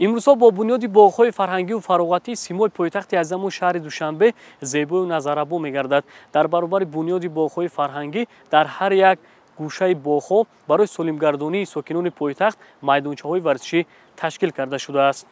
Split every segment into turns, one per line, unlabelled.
Имрӯзҳо бо бунёди боғҳои фарҳангию фароғатӣ симои пойтахти азаму шаҳри Душанбе зебою назаррабо мегардад. Дар баробари бунёди боғҳои фарҳангӣ дар ҳар як гӯшаи боғҳо барои солимгардонии сокинони пойтахт майдончаҳои варзишӣ ташкил карда шудааст.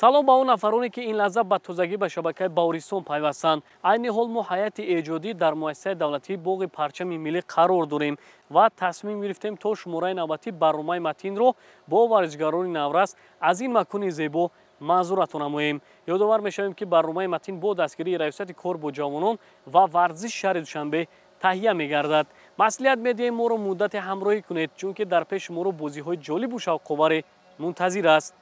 Салом ба он нафароне, ки ин лаҳза ба тозагӣ ба шабакаи Баҳористон пайвастанд. Айни ҳол мо ҳайати эҷодӣ дар муассисаи давлатии боғи парчами миллӣ қарор дорем ва тасмим гирифтем, то шумораи навбатии барномаи Матинро бо варзишгарони наврас аз ин макони зебо манзуратон намоем. Ёдовар мешавем, ки барномаи Матин бо дастгирии Раёсати кор бо ҷавонон ва варзиши шаҳри Душанбе таҳия мегардад. Маслиҳат медиҳем, моро муддате ҳамроҳӣ кунед, чунки дар пеши моро бозиҳои ҷолибу шавқоваре мунтазир аст.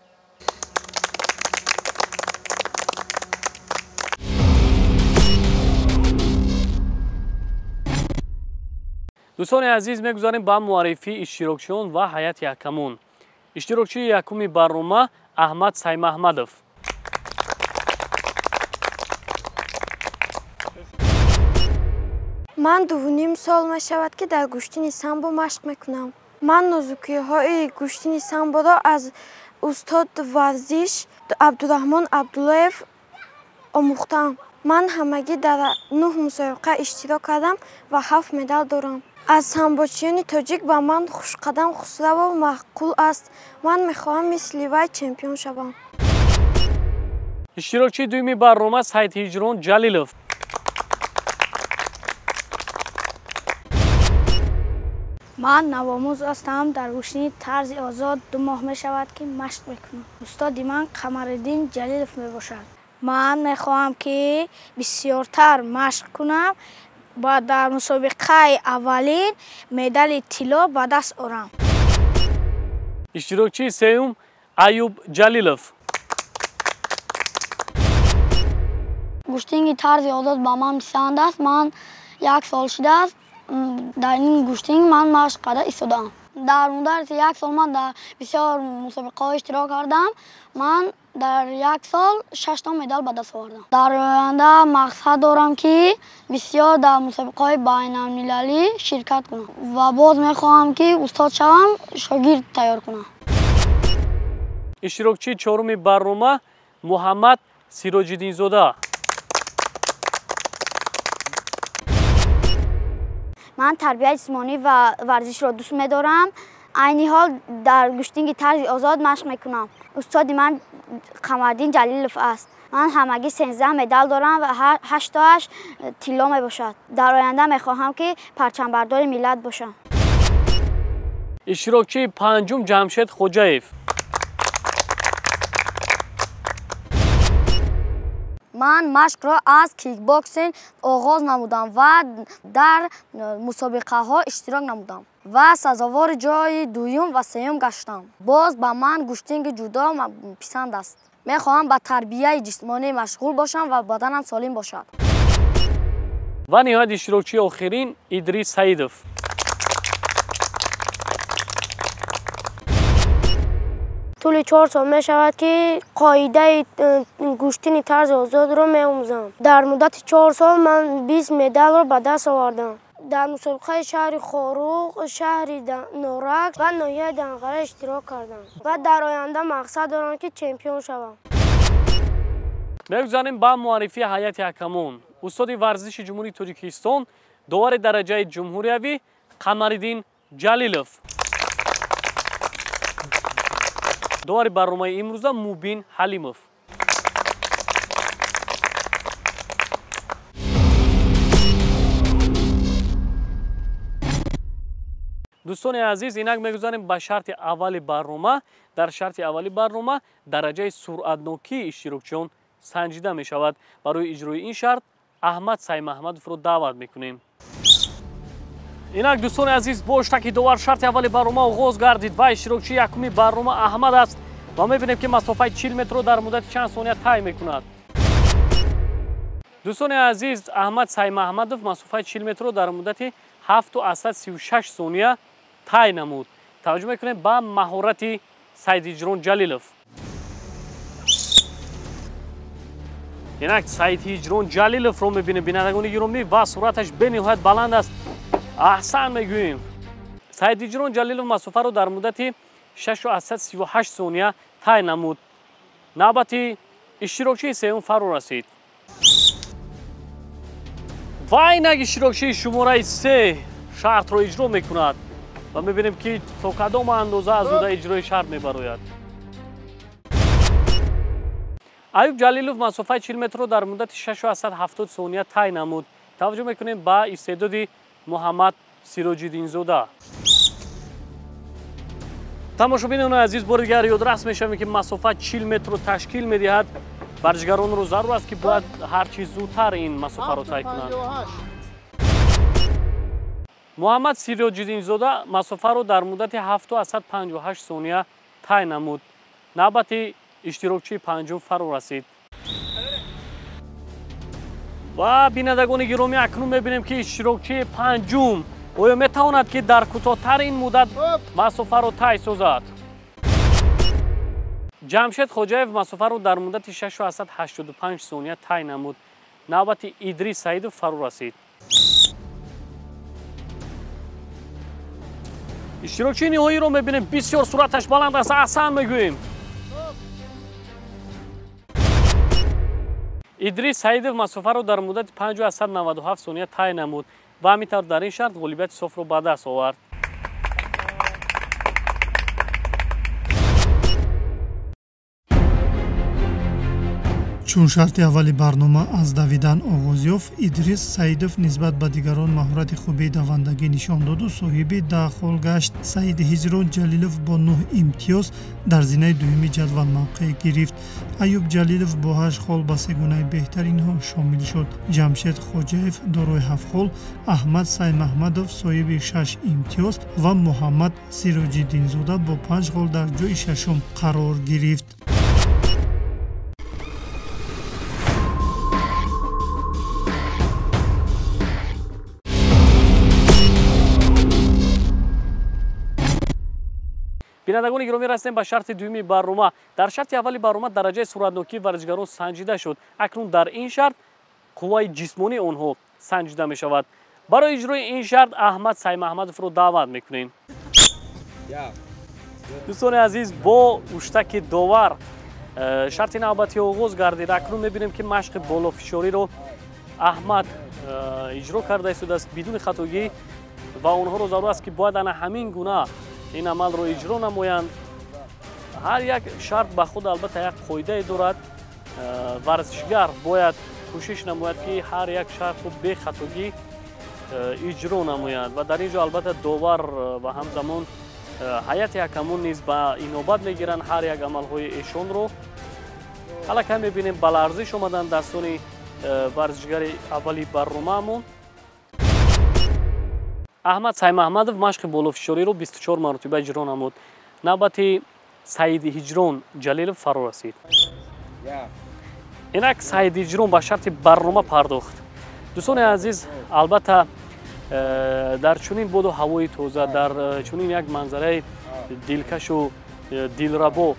Дӯстони азиз, мегузарем ба муаррифии иштирокчиён ва ҳайати ҳакамон. Иштирокчии якуми барнома Аҳмад Саймаҳмадов.
Ман 2,5 сол мешавад, ки дар гӯштини самбо машқ мекунам. Ман нозукиҳои гӯштини самборо аз устод варзиш Абдураҳмон Абдуллоев омӯхтам. Ман ҳамагӣ дар 9 мусобиқа иштирок кардам ва 7 медал дорам. Аз самбочиёни тоҷик ба ман Хушқадам Хусравов маъқул аст. Ман мехоҳам мисли вай чемпион шавам.
Иштирокчии дуюми барнома Сайдҳиҷрон Ҷалилов.
Ман навомӯз ҳастам. Дар гӯштини тарзи озод 2 моҳ мешавад, ки машқ мекунам. Устоди ман Қамариддин Ҷалилов мебошад. Ман мехоҳам, ки бисёртар машқ кунам ва дар мусобиқаи аввалин медали тилло ба даст орам.
Иштирокчии сеюм Аюб Ҷалилов.
Гӯштинги тарзи озод ба ман писанд аст. Ман 1 сол шудааст дар ин гӯштинг ман машқ карда истодаам. Дар муддати 1 сол ман дар бисёр мусобиқаҳо иштирок кардам. Ман дар 1 сол 6 та медал ба даст овардам. Дар оянда мақсад дорам, ки бисёр дар мусобиқаҳои байналмилалӣ ширкат кунам ва боз мехоҳам, ки устод шавам, шогирд тайёр кунам.
Иштирокчии чоруми барнома Муҳаммад Сироҷиддинзода.
Ман тарбияи ҷисмонӣ ва варзишро дӯст медорам. Айни ҳол дар гӯштинги тарзи озод машқ мекунам. Устоди ман Қамардин Ҷалилов аст. Ман ҳамагӣ 13 медал дорам ва 8 тоаш тилло мебошад. Дар оянда мехоҳам, ки парчамбардори миллат бошам.
Иштирокчии панҷум Ҷамшед Хоҷаев.
Ман машқро аз кикбоксинг оғоз намудам ва дар мусобиқаҳо иштирок намудам ва сазовори ҷои дуюм ва сеюм гаштам. Боз ба ман гӯштинги ҷудо писанд аст. Мехоҳам ба тарбияи ҷисмонӣ машғул бошам ва баданам солим бошад.
Ва ниҳоят иштирокчии охирин Идрис Саидов.
Тӯли 4 сол мешавад, ки қоидаи гӯштини тарзи озодро меомӯзам. Дар муддати 4 сол ман 20 медалро ба даст овардам. Дар мусобиқаи шаҳри Хоруғ, шаҳри Норак ва ноҳияи Данғара иштирок кардам ва дар оянда мақсад дорам, ки чемпион шавам.
Мегузарем ба муаррифии ҳайати ҳакамон. Устоди варзиши Ҷумҳурии Тоҷикистон, довари дараҷаи ҷумҳуриявӣ Қамариддин Ҷалилов. Довари барномаи имрӯза Мубин Ҳалимов. Дӯстони азиз, инак мегузарем ба шарти аввали барнома. Дар шарти аввали барнома дараҷаи суръатнокии иштирокчиён санҷида мешавад. Барои иҷрои ин шарт Аҳмад Саймаҳмадовро даъват мекунем. Инак дӯстони азиз, бо иштироки довар шарти аввали барнома оғоз гардид ва иштирокчии якуми барнома Аҳмад аст ва мебинем, ки масофаи 40 метрро дар муддати чанд сония тай мекунад. Дӯстони азиз, Аҳмад Саймаҳмадов масофаи 40 метрро дар муддати 7,36 сония тай намуд. Таваҷҷӯҳ мекунем ба маҳорати Сайдҳиҷрон Ҷалилов. Инак Сайдҳиҷрон Ҷалиловро мебинем, бинандагони гиромӣ, ва суръаташ бениҳоят баланд аст. Аҳсан мегӯем. Сайдҳиҷрон Ҷалилов масофаро дар муддати 6,38 сония тай намуд. Навбати иштирокчии сеюм фаро расид. Ва инак иштирокчии шумораи се шартро иҷро мекунад ва мебинем, ки то кадом андоза аз ӯда иҷрои шарт мебарояд. Аюб Ҷалилов масофаи 40 метрро дар муддати 6,70 сония тай намуд. Таваҷҷӯҳ мекунем ба истеъдоди Муҳаммад Сироҷиддинзода. Тамошобинони азиз, бори дигар ёдрас мешавем, ки масофа 40 метрро ташкил медиҳад. Варзишгаронро зарур аст, ки бояд ҳарчи зудтар ин масофаро тай кунанд. Муҳаммад Сироҷиддинзода масофаро дар муддати 7,58 сония тай намуд. Навбати иштирокчии панҷум фаро расид. Ва бинандагони гиромӣ, акнун мебинем, ки иштирокчии панҷум оё метавонад, ки дар кӯтоҳтарин муддат масофаро тай созад. Ҷамшед Хоҷаев масофаро дар муддати 6,85 сония тай намуд. Навбати Идрис Саидов фаро расид. Иштирокчии ниҳоиро мебинем, бисёр суръаташ баланд аст, аҳсан мегӯем. Идрис Саидов масофаро дар муддати 5,97 сония тай намуд ва ҳамин тавр дар ин шарт ғолибияти софро ба даст овард.
Чун шарти аввали барнома аз давидан оғоз ёфт, Идрис Саидов нисбат ба дигарон маҳорати хуби давандагӣ нишон доду соҳиби 10 хол гашт. Саид Ҳиҷрон Ҷалилов бо 9 имтиёз дар зинаи дуюми ҷадвал мавқеъ гирифт. Аюб Ҷалилов бо 8 хол ба сегонаи беҳтаринҳо шомил шуд. Ҷамшед Хоҷаев дорои 7 хол, Аҳмад Саймаҳмадов соҳиби 6 имтиёз ва Муҳаммад Сироҷиддинзода бо 5 хол дар ҷои шашум қарор гирифт.
Бинандагони гиромӣ, расидем ба шарти дуюми барнома. Дар шарти аввали барнома дараҷаи суръатнокии варзишгарон санҷида шуд. Акнун дар ин шарт қувваи ҷисмонии онҳо санҷида мешавад. Барои иҷрои ин шарт Аҳмад Саймаҳмадовро даъват мекунем. Дӯстони азиз, бо уштаки довар шарти навбатӣ оғоз гардид. Акнун мебинем, ки машқи болофишориро Аҳмад иҷро карда истодааст бидуни хатогӣ ва онҳоро зарур аст, ки бояд ана ҳамин гуна ин амалро иҷро намоянд. Ҳар як шарт ба худ албатта як қоидае дорад. Варзишгар бояд кӯшиш намояд, ки ҳар як шартро бехатогӣ иҷро намояд ва дар ин ҷо албатта довар ва ҳамзамон ҳайати ҳакамон низ ба инобат мегиранд ҳар як амалҳои эшонро. Аллакай мебинем, ба ларзиш омаданд дастони варзишгари аввали барномаамон. Аҳмад Саймаҳмадов машқи болофишориро 24 маротиба иҷро намуд. Навбати Саиди Ҳиҷрон Ҷалилов фаро расид. Инак Саиди Ҳиҷрон ба шарти барнома пардохт. Дӯстони азиз, албатта дар чунин боду ҳавои тоза, дар чунин як манзараи дилкашу дилрабо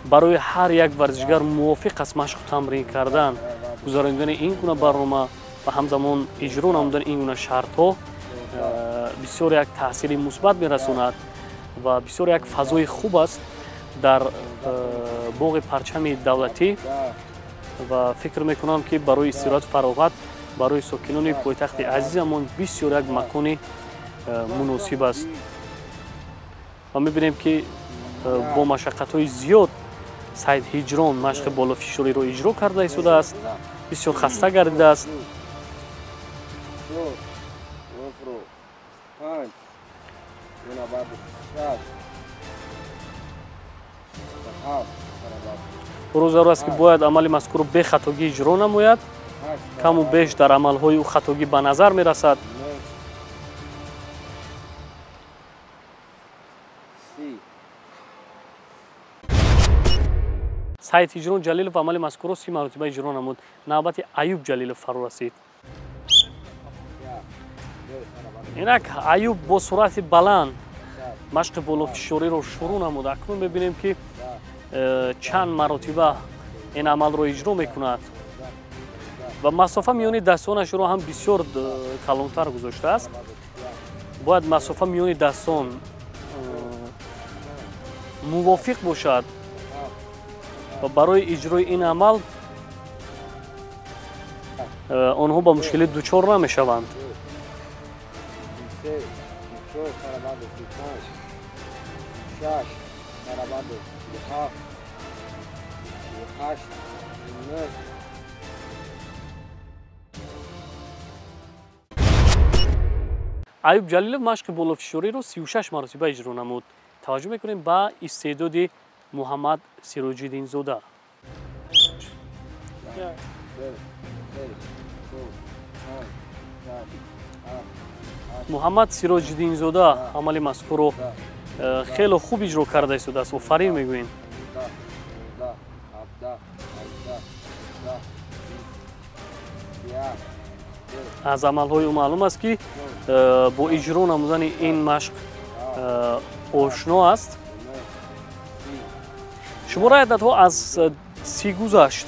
барои ҳар як варзишгар мувофиқ аст машқу тамрин кардан, гузаронидани ин гуна барнома ва ҳамзамон иҷро намудани ин гуна шартҳо бисёр як таъсири мусбат мерасонад ва бисёр як фазои хуб аст дар боғи парчами давлатӣ ва фикр мекунам, ки барои истироҳату фароғат барои сокинони пойтахти азизамон бисёр як макони муносиб аст. Ва мебинем, ки бо машаққатҳои зиёд Саид Ҳиҷрон машқи болофишориро иҷро карда истодааст, бисёр хаста гардидааст. Ӯро зарур аст, ки бояд амали мазкурро бехатогӣ иҷро намояд. Каму беш дар амалҳои ӯ хатогӣ ба назар мерасад. Саид Ҳиҷрон Ҷалилов амали мазкурро 30 маротиба иҷро намуд. Навбати Аюб Ҷалилов фаро расид. Инак Аюб бо суръати баланд машқи болофишориро шурӯъ намуд. Акнун мебинем, ки чанд маротиба ин амалро иҷро мекунад ва масофа миёни дастонашро ҳам бисёр калонтар гузоштааст. Бояд масофа миёни дастон мувофиқ бошад ва барои иҷрои ин амал онҳо ба мушкилӣ дучор намешаванд. Аюб Ҷалилов машқи болофишориро 36 маротиба иҷро намуд. Таваҷҷӯҳ мекунем ба истеъдоди Муҳаммад Сироҷиддинзода. Муҳаммад Сироҷиддинзода амали мазкурро хеле хуб иҷро карда истодааст. Офарин мегӯем. Аз амалҳои ӯ маълум аст, ки бо иҷро намудани ин машқ ошно аст. Шумораи ададҳо аз 30 гузашт.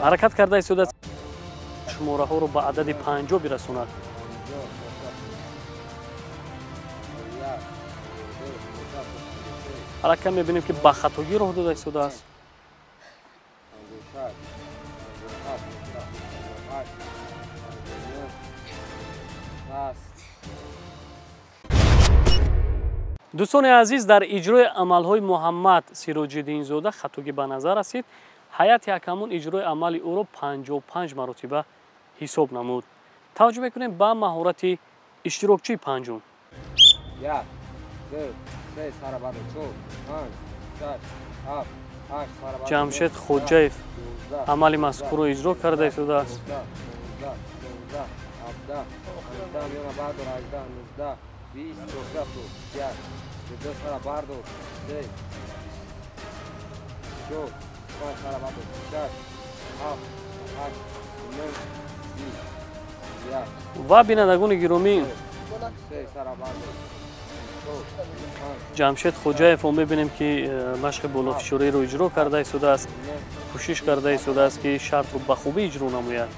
Ҳаракат карда истодааст шумораҳоро ба адади 50 бирасонад. Ҳаракат мебинем, ки ба хатогӣ роҳ дода истодааст. Дӯстони азиз, дар иҷрои амалҳои Муҳаммад Сироҷиддинзода хатогӣ ба назар расид. Ҳайати ҳакамон иҷрои амали ӯро 55 маротиба ҳисоб намуд. Таваҷҷӯҳ мекунем ба маҳорати иштирокчии панҷум. Ҷамшед Хоҷаев амали мазкурро иҷро карда истодааст. Ва бинандагони гиромӣ, Ҷамшед Хоҷаев мебинем, ки машқи болофишориро иҷро карда истодааст, кӯшиш карда истодааст, ки шартро ба хубӣ иҷро намояд.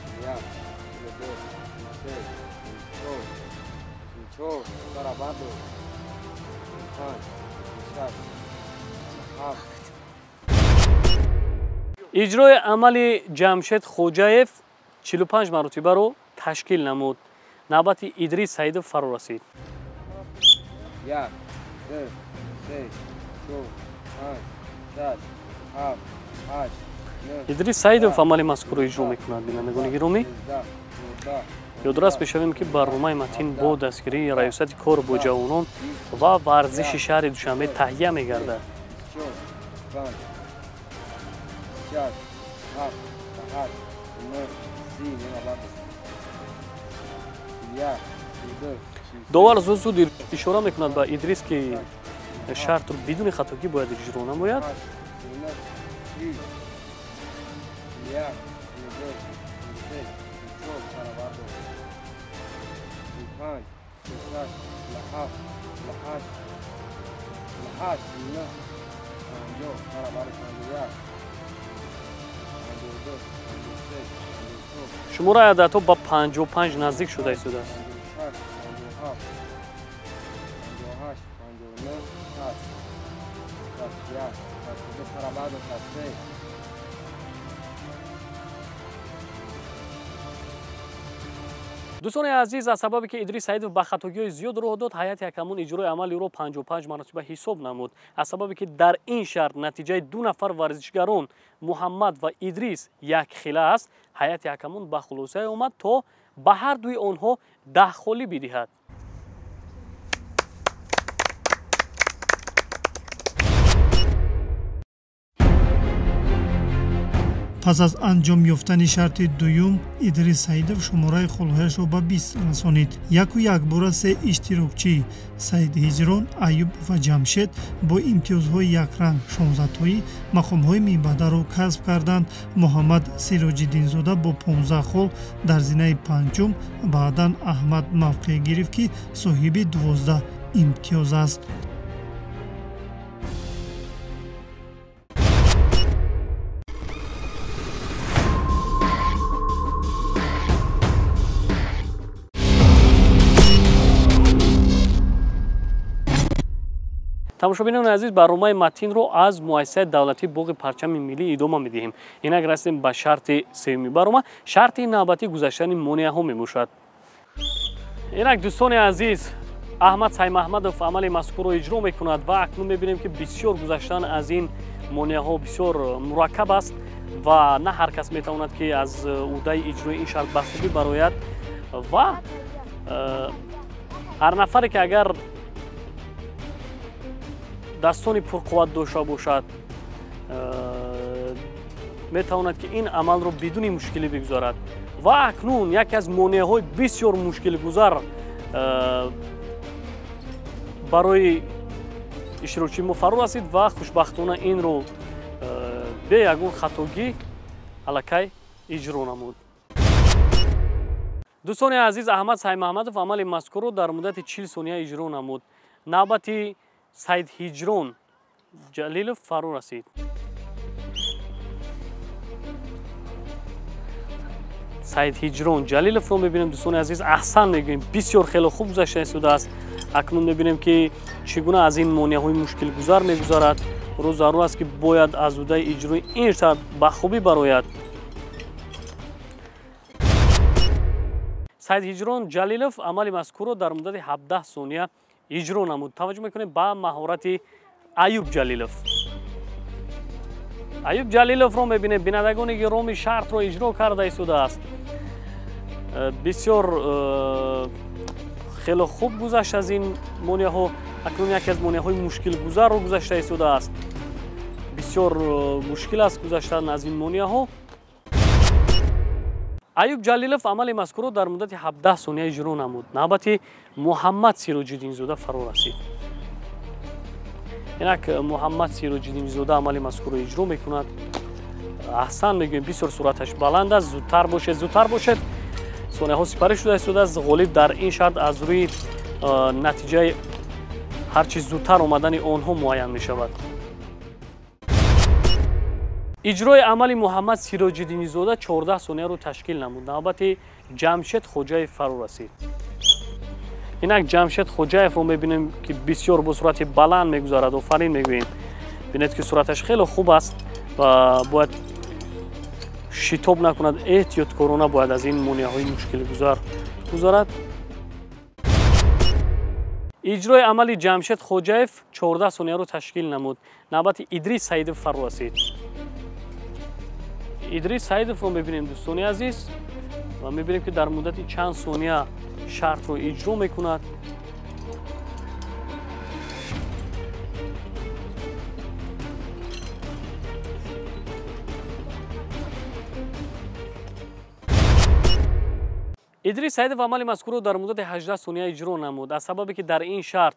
Иҷрои амали Ҷамшед Хоҷаев 45 маротибаро ташкил намуд. Навбати Идрис Саидов фаро расид.
1, 2, 3, 4, 5, 6, 7, 8.
Идрис Саидов амали мазкурро иҷро мекунад. Бинандагони гиромӣ, ёдрас мешавем, ки барномаи матин бо дастгирии Раёсати кор бо ҷавонон ва варзиши шаҳри Душанбе таҳия мегардад. Довар зуд зуд ишора мекунад ба Идрис, ки шартро бидуни хатогӣ бояд иҷро намояд. Шумораи ададҳо ба 55 наздик шуда истодааст. Дӯстони азиз, аз сабабе ки Идрис Саидов ба хатогиҳои зиёд роҳ дод, ҳайати ҳакамон иҷрои амали ӯро 55 маротиба ҳисоб намуд. Аз сабабе ки дар ин шарт натиҷаи ду нафар варзишгарон Муҳаммад ва Идрис якхела аст, ҳайати ҳакамон ба хулосае омад, то ба ҳар дуи онҳо 10 холӣ бидиҳад.
Пас аз анҷом ёфтани шарти дуюм, Идрис Саидов шумораи холҳояшро ба 20 расонид. Яку якбора се иштирокчӣ Саид Ҳиҷрон, Аюб ва Ҷамшед бо имтиёзҳои якранг 16тоӣ мақомҳои минбаъдаро касб карданд. Муҳаммад Сироҷиддинзода бо 15 хол дар зинаи панҷум, баъдан Аҳмад мавқеъ гирифт, ки соҳиби 12 имтиёз аст.
Тамошобинони азиз, барномаи матинро аз муассисаи давлатии боғи парчами миллӣ идома медиҳем. Инак расидем ба шарти сеюми барнома. Шарти навбатӣ гузаштани монеаҳо мебошад. Инак дӯстони азиз, Аҳмад Саймаҳмадов амали мазкурро иҷро мекунад ва акнун мебинем, ки бисёр гузаштан аз ин монеаҳо бисёр мураккаб аст ва на ҳар кас метавонад, ки аз ӯҳдаи иҷрои ин шарт ба хубӣ барояд ва ҳар нафаре, ки агар дастони пурқувват дошта бошад, метавонад, ки ин амалро бидуни мушкилӣ бигузарад. Ва акнун яке аз монеаҳои бисёр мушкилгузар барои иштирокчии мо фаро расид ва хушбахтона инро бе ягон хатогӣ аллакай иҷро намуд. Дӯстони азиз, Аҳмад Саймаҳмадов амали мазкурро дар муддати 40 сония иҷро намуд. Навбати Саид Ҳиҷрон Ҷалилов фаро расид. Саид Ҳиҷрон Ҷалиловро мебинем, дӯстони азиз, аҳсан мегӯем, бисёр хеле хуб гузашта истодааст. Акнун мебинем, ки чӣ гуна аз ин монеаҳои мушкилгузар мегузарад. Рӯз зарур аст, ки бояд аз ӯҳдаи иҷрои ин шарт ба хубӣ барояд. Саид Ҳиҷрон Ҷалилов амали мазкурро дар муддати 17 сония иҷро намуд. Таваҷҷӯҳ мекунем ба маҳорати Аюб Ҷалилов. Аюб Ҷалиловро мебинем, бинандагони гиромӣ, шартро иҷро карда истодааст. Бисёр хеле хуб гузашт аз ин монеаҳо. Акнун яке аз монеаҳои мушкилгузарро гузашта истодааст. Бисёр мушкил аст гузаштан аз ин монеаҳо. Аюб Ҷалилов амали мазкурро дар муддати 17 сония иҷро намуд. Навбати Муҳаммад Сироҷиддинзода фаро расид. Инак Муҳаммад Сироҷиддинзода амали мазкурро иҷро мекунад. Аҳсан мегӯем, бисёр суръаташ баланд аст. Зудтар бошед, зудтар бошед. Сонияҳо сипарӣ шуда истодааст. Ғолиб дар ин шарт аз рӯи натиҷаи ҳарчи зудтар омадани онҳо муайян мешавад. Иҷрои амали Муҳаммад Сироҷиддинизода 14 сонияро ташкил намуд. Навбати Ҷамшед Хоҷаев фаро расид. Инак Ҷамшед Хоҷаевро мебинем, ки бисёр бо суръати баланд мегузарад. Офарин мегӯем. Бинед, ки суръаташ хеле хуб аст ва бояд шитоб накунад, эҳтиёткорона бояд аз ин монеаҳои мушкилгузар гузарад. Иҷрои амали Ҷамшед Хоҷаев 14 сонияро ташкил намуд. Навбати Идрис Саидов фаро расид. Идрис Саидовро мебинем, дӯстони азиз, ва мебинем, ки дар муддати чанд сония шартро иҷро мекунад. Идрис Саидов амали мазкурро дар муддати 18 сония иҷро намуд. Аз сабабе, ки дар ин шарт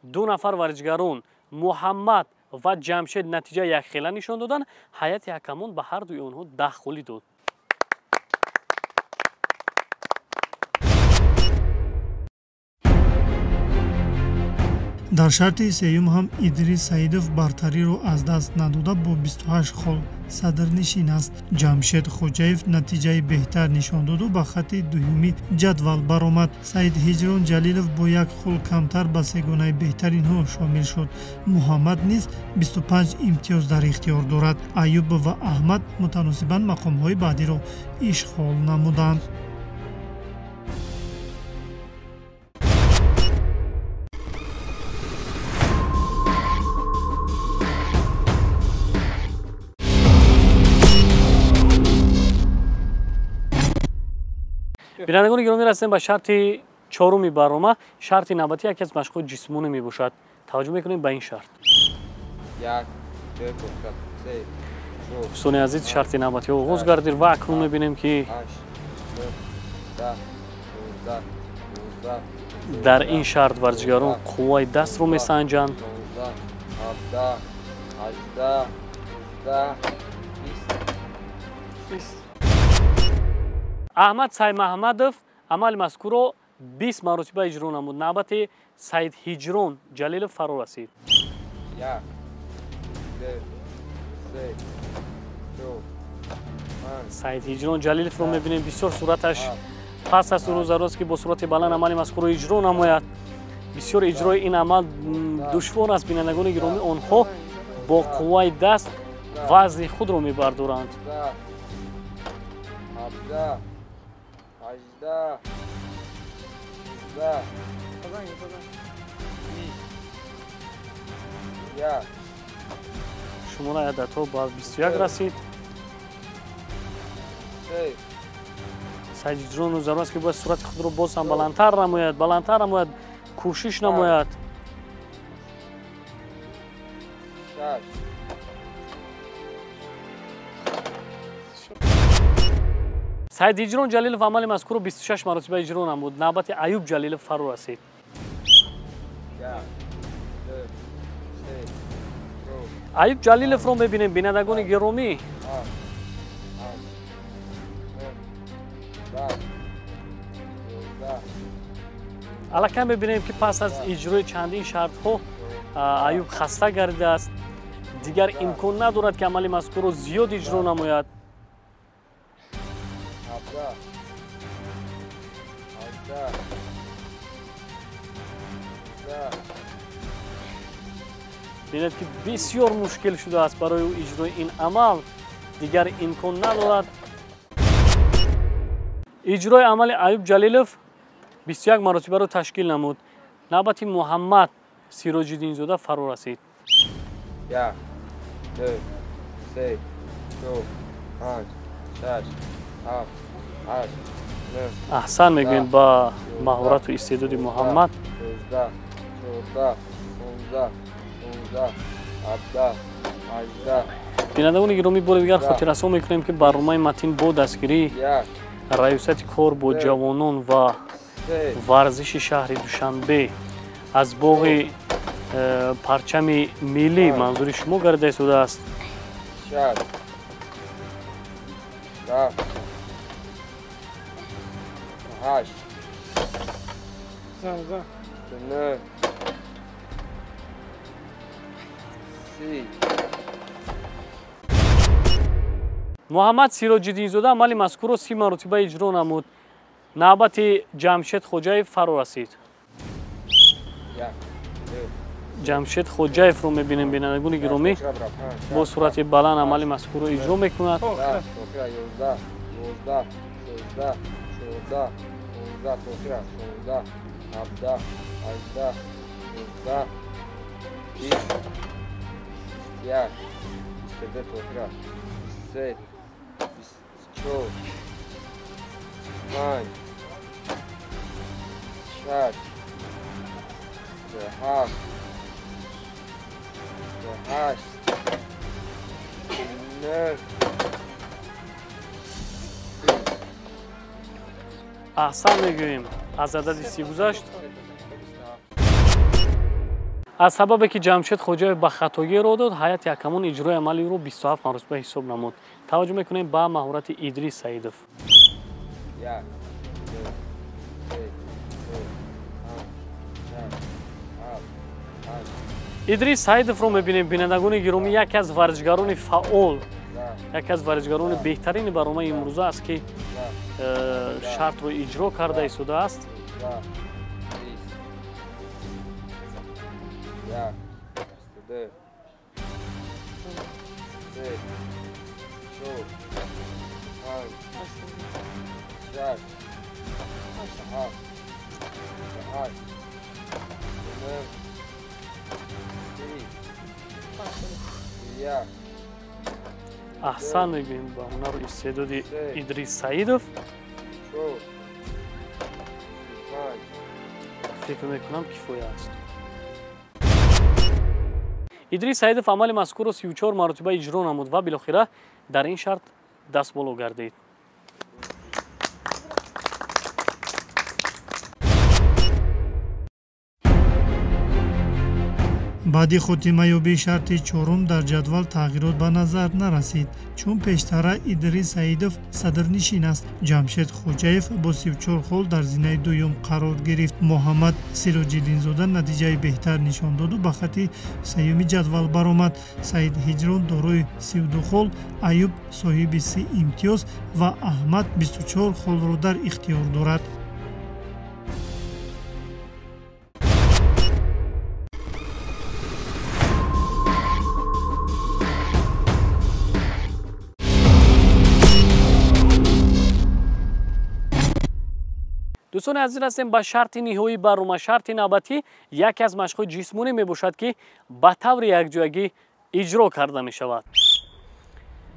ду нафар варзишгарон Муҳаммад ва Ҷамшед натиҷа якхела нишон доданд, ҳайати ҳакамон ба ҳар дуи онҳо 10 холӣ дод.
Дар шарти сеюм ҳам Идрис Саидов бартариро аз даст надода бо 28 хол садрнишин аст. Ҷамшед Хоҷаев натиҷаи беҳтар нишон доду ба хатти дуюми ҷадвал баромад. Саид Ҳиҷрон Ҷалилов бо як хол камтар ба сегонаи беҳтаринҳо шомил шуд. Муҳаммад низ 25 имтиёз дар ихтиёр дорад. Аюб ва Аҳмад мутаносибан мақомҳои баъдиро ишғол намуданд.
Бинандагони гиромӣ, расидем ба шарти чоруми барнома. Шарти навбатӣ яке аз машқҳои ҷисмонӣ мебошад. Таваҷҷӯҳ мекунем ба ин шарт. Дӯстони азиз, шарти навбатӣ оғоз гардид ва акнун мебинем, ки дар ин шарт варзишгарон қувваи дастро месанҷанд. Аҳмад Саймаҳмадов амали мазкурро 20 маротиба иҷро намуд. Навбати Саид Ҳиҷрон Ҷалилов фаро расид. Саид Ҳиҷрон Ҷалиловро мебинем, бисёр суръаташ паст аст. Рӯз зарур аст, ки бо суръати баланд амали мазкурро иҷро намояд. Бисёр иҷрои ин амал душвор аст. Бинандагони гиромӣ, онҳо бо қувваи даст вазни худро мебардоранд. Шумораи ададҳо ба 21 расид. Сайдиҷрону зарур аст, ки бояд суръати худро боз ҳам баландтар намояд, баландтар намояд, кӯшиш намояд. Сайдиҷрон Ҷалилов амали мазкурро 26 маротиба иҷро намуд. Навбати Аюб Ҷалилов фаро расид. Аюб Ҷалиловро мебинем, бинандагони гиромӣ. Аллакай мебинем, ки пас аз иҷрои чандин шартҳо Аюб хаста гардидааст. Дигар имкон надорад, ки амали мазкурро зиёд иҷро намояд. Бинед, ки бисёр мушкил шудааст барои ӯ иҷрои ин амал. Дигар имкон надорад. Иҷрои амали Аюб Ҷалилов 21 маротибаро ташкил намуд. Навбати Муҳаммад Сироҷиддинзода фаро расид.
1, 2, 3, 4, 5, 6, 7, 8, 9.
Аҳсан мегӯем ба маҳорату истеъдоди Муҳаммад.
13, 14, 15, 16, 17, 18.
Бинандагони гиромӣ, бори дигар хотиррасон мекунем, ки барномаи Матин бо дастгирии раёсати кор бо ҷавонон ва варзиши шаҳри Душанбе аз боғи парчами миллӣ манзури шумо гардида истодааст.
6, 7, 8, 9, 10.
Муҳаммад Сироҷиддинзода амали мазкурро 30 маротиба иҷро намуд. Навбати Ҷамшед Хоҷаев фаро расид. Ҷамшед Хоҷаевро мебинем, бинандагони гиромӣ, бо суръати баланд амали мазкурро иҷро мекунад.
11, 12, 13, 14, 15, 16, 17, 18, 19, 20, 21, 22, 23, 24, 5, 6, 7, 8, 9.
Аҳсан мегӯем, аз адади 30 гузашт. Аз сабабе ки Ҷамшед Хоҷаев ба хатогӣ роҳ дод, ҳайати ҳакамон иҷрои амали ӯро 27 маротиба ҳисоб намуд. Таваҷҷӯҳ мекунем ба маҳорати Идрис Саидов.
1, 2, 3, 4, 5, 6, 7, 8.
Идрис Саидовро мебинем, бинандагони гиромӣ, яке аз варзишгарони фаъол, яке аз варзишгарони беҳтарини барномаи имрӯза аст, ки шартро иҷро карда истодааст.
1, 2, 3, 4, 5, 6, 7, 8, 9, 10, 1.
Аҳсан мегӯем ба ҳунару истеъдоди Идрис Саидов. Фикр мекунам, кифоя аст. Идрис Саидов амали мазкурро 34 маротиба иҷро намуд ва билохира дар ин шарт дастболо гардид.
Баъди хотимаёбии шарти чорум дар ҷадвал тағйирот ба назар нарасид, чун пештара Идрис Саидов садрнишин аст. Ҷамшед Хоҷаев бо 34 хол дар зинаи дуюм қарор гирифт. Муҳаммад Сироҷиддинзода натиҷаи беҳтар нишон доду ба хати сеюми ҷадвал баромад. Саид Ҳиҷрон дорои 32 хол, Аюб соҳиби 30 имтиёз ва Аҳмад 24 холро дар ихтиёр дорад.
Дӯстони азиз, расем ба шарти ниҳоии барнома. Шарти навбатӣ яке аз машқҳои ҷисмонӣ мебошад, ки ба таври якҷоягӣ иҷро карда мешавад.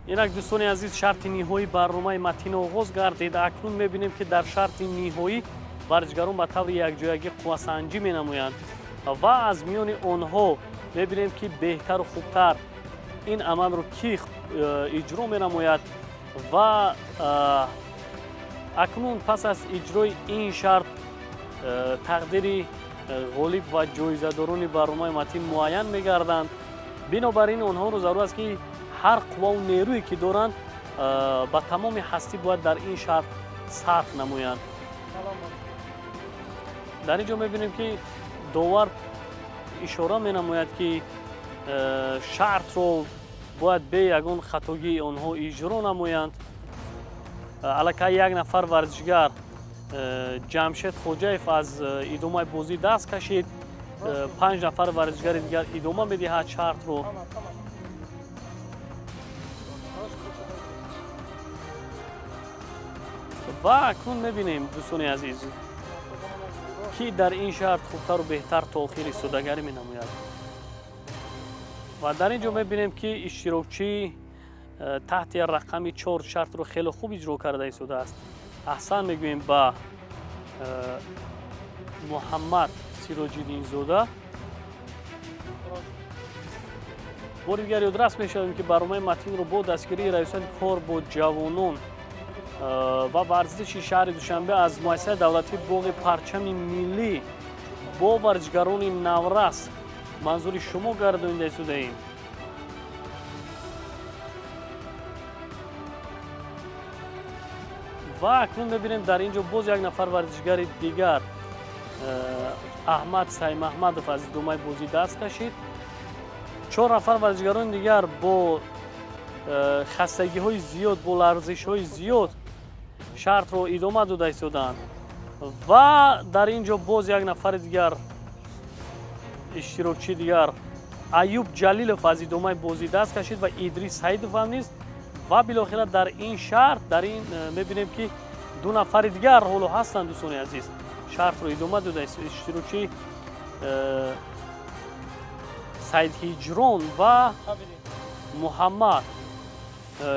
Инак дӯстони азиз, шарти ниҳоии барномаи Матин оғоз гардид. Акнун мебинем, ки дар шарти ниҳоӣ варзишгарон ба таври якҷоягӣ қуввасанҷӣ менамоянд ва аз миёни онҳо мебинем, ки беҳтару хубтар ин амалро ки иҷро менамояд. Ва акнун пас аз иҷрои ин шарт тақдири ғолиб ва ҷоизадорони барномаи Матин муайян мегарданд. Бинобар ин онҳоро зарур аст, ки ҳар қувваву нерӯе ки доранд, ба тамоми ҳастӣ бояд дар ин шарт сарф намоянд. Дар ин ҷо мебинем, ки довар ишора менамояд, ки шартро бояд бе ягон хатогии онҳо иҷро намоянд. Аллакай як нафар варзишгар Ҷамшед Хоҷаев аз идомаи бозӣ даст кашид. 5 нафар варзишгари дигар идома медиҳад шартро. Ва акнун мебинем, дӯстони азиз, ки дар ин шарт хубтару беҳтар то охир истодагарӣ менамояд. Ва дар ин ҷо мебинем, ки иштирокчӣ таҳти рақами 4 шартро хеле хуб иҷро карда истодааст. Аҳсан мегӯем ба Муҳаммад Сироҷиддинзода. Бори дигар ёдрас мешавем, ки барномаи Матинро бо дастгирии раёсати кор бо ҷавонон ва варзиши шаҳри Душанбе аз муассисаи давлатии боғи парчами миллӣ бо варзишгарони наврас манзури шумо гардонида истодаем. Ва акнун мебинем, дар ин ҷо боз як нафар варзишгари дигар Аҳмад Саймаҳмадов аз идомаи бозӣ даст кашид. 4 нафар варзишгарони дигар бо хастагиҳои зиёд, бо ларзишҳои зиёд шартро идома дода истодаанд. Ва дар ин ҷо боз як нафари дигар иштирокчии дигар Аюб Ҷалилов аз идомаи бозӣ даст кашид ва Идрис Саидов ҳам низ. Ва билохира дар ин шарт, дар ин мебинем, ки 2 нафари дигар ҳоло ҳастанд, дӯстони азиз, шартро идома дода. Иштирокчии Саид Ҳиҷрон ва Муҳаммад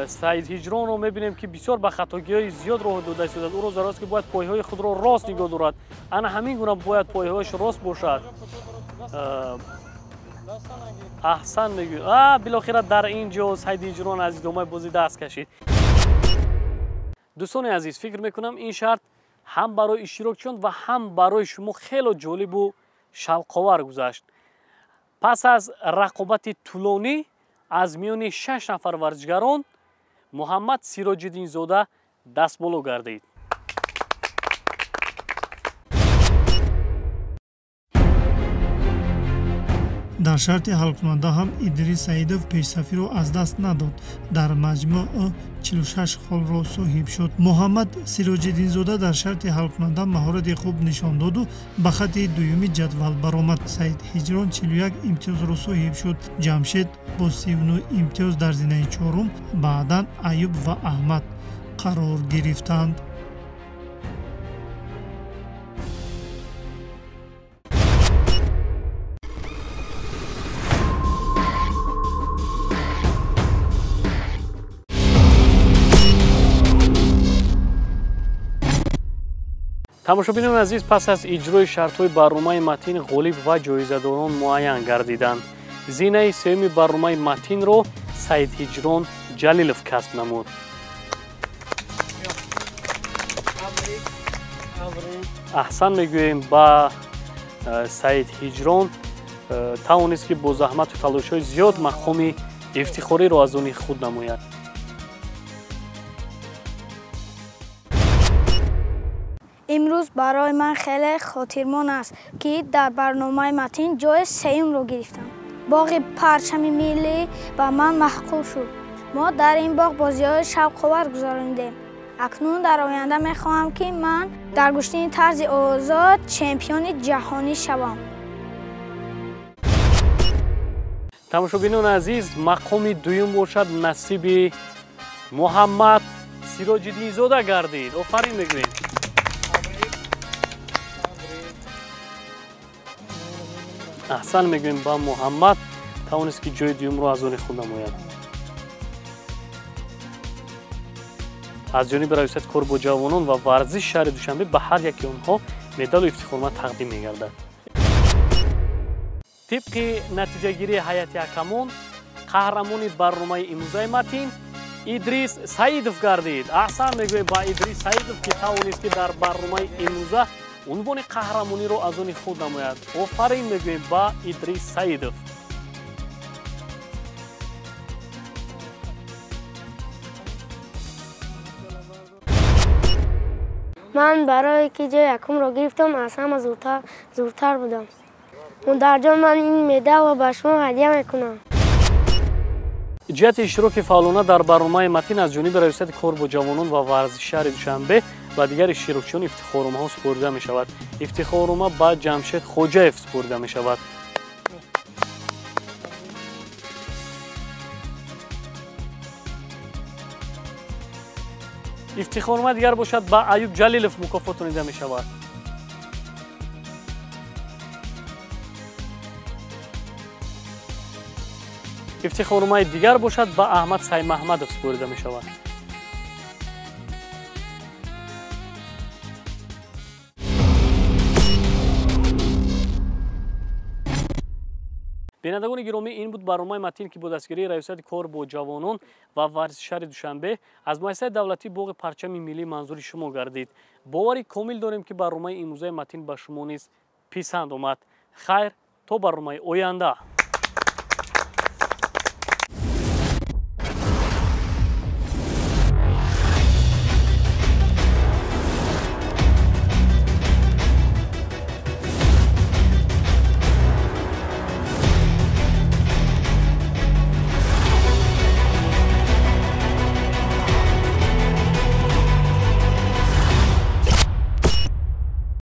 Саид Ҳиҷронро мебинем, ки бисёр ба хатогиҳои зиёд роҳ дода истодааст. Ӯро зарур аст, ки бояд пойҳои худро рост нигоҳ дорад. Ана ҳамин гуна бояд пойҳояш рост бошад. Аҳсан мегӯем. Билохира дар ин ҷо Саид Ҳиҷрон аз идомаи бозӣ даст кашид. Дӯстони азиз, фикр мекунам ин шарт ҳам барои иштирокчиён ва ҳам барои шумо хело ҷолибу шавқовар гузашт. Пас аз рақобати тӯлонӣ аз миёни 6 нафар варзишгарон Муҳаммад Сироҷиддинзода дастболо гардид.
Дар шарти ҳалкунанда ҳам Идрис Саидов пешсафиро аз даст надод. Дар маҷмӯъ ӯ 46 холро соҳиб шуд. Муҳаммад Сироҷиддинзода дар шарти ҳалкунанда маҳорати хуб нишон доду ба хатти дуюми ҷадвал баромад. Саид Ҳиҷрон 41 имтиёзро соҳиб шуд. Ҷамшед бо 39 имтиёз дар зинаи чорум, баъдан Аюб ва Аҳмад қарор гирифтанд.
Тамошобинони азиз, пас аз иҷрои шартҳои барномаи Матин ғолиб ва ҷоизадорон муайян гардиданд. Зинаи сеюми барномаи Матинро Саид Ҳиҷрон Ҷалилов касб намуд. Аҳсан мегӯем ба Саид Ҳиҷрон, тавонист, ки бо заҳмату талошҳои зиёд мақоми ифтихориро аз они худ намояд.
Имрӯз барои ман хеле хотирмон аст, ки дар барномаи Матин ҷои сеюмро гирифтам. Боғи парчами миллӣ ба ман маъқул шуд. Мо дар ин боғ бозиҳои шавқовар гузаронидем. Акнун дар оянда мехоҳам, ки ман дар гӯштини тарзи озод чемпиони ҷаҳонӣ шавам.
Тамошобинони азиз, мақоми дуюм бошад насиби Муҳаммад Сироҷиддинзода гардид. Офарин мегӯем. Аҳсан мегӯем ба Муҳаммад, тавонист ки ҷои дуюмро аз они худ намояд. Аз ҷониби раёсати кор бо ҷавонон ва варзиши шаҳри Душанбе ба ҳар яки онҳо медалу ифтихорнома тақдим мегардад. Тибқи натиҷагирии ҳайати ҳакамон, қаҳрамони барномаи имрӯзаи Матин Идрис Саидов гардид. Аҳсан мегӯем ба Идрис Саидов, ки тавонист ки дар барномаи имрӯза унвони қаҳрамониро аз они худ намояд. Офарин мегӯем ба Идрис Саидов.
Ман барое ки ҷои якумро гирифтам, аз ҳама зудтар будам. Модарҷон, ман ин медалро ба шумо ҳадя мекунам.
Ҷиҳати иштироки фаъолона дар барномаи Матин аз ҷониби раёсати кор бо ҷавонон ва варзиши шаҳри Душанбе ва дигар иштирокчиён ифтихорномаҳо супорида мешавад. Ифтихорнома ба Ҷамшед Хоҷаев супорида мешавад. Ифтихорнома дигар бошад ба Аюб Ҷалилов мукофотонида мешавад. Ифтихорномаи дигар бошад ба Аҳмад Саймаҳмадов супорида мешавад. Бинандагони гиромӣ, ин буд барномаи Матин, ки бо дастгирии раёсати кор бо ҷавонон ва варзиши шаҳри Душанбе аз муассисаи давлатии боғи парчами миллӣ манзури шумо гардид. Бовари комил дорем, ки барномаи имрӯзаи Матин ба шумо низ писанд омад. Хайр, то барномаи оянда.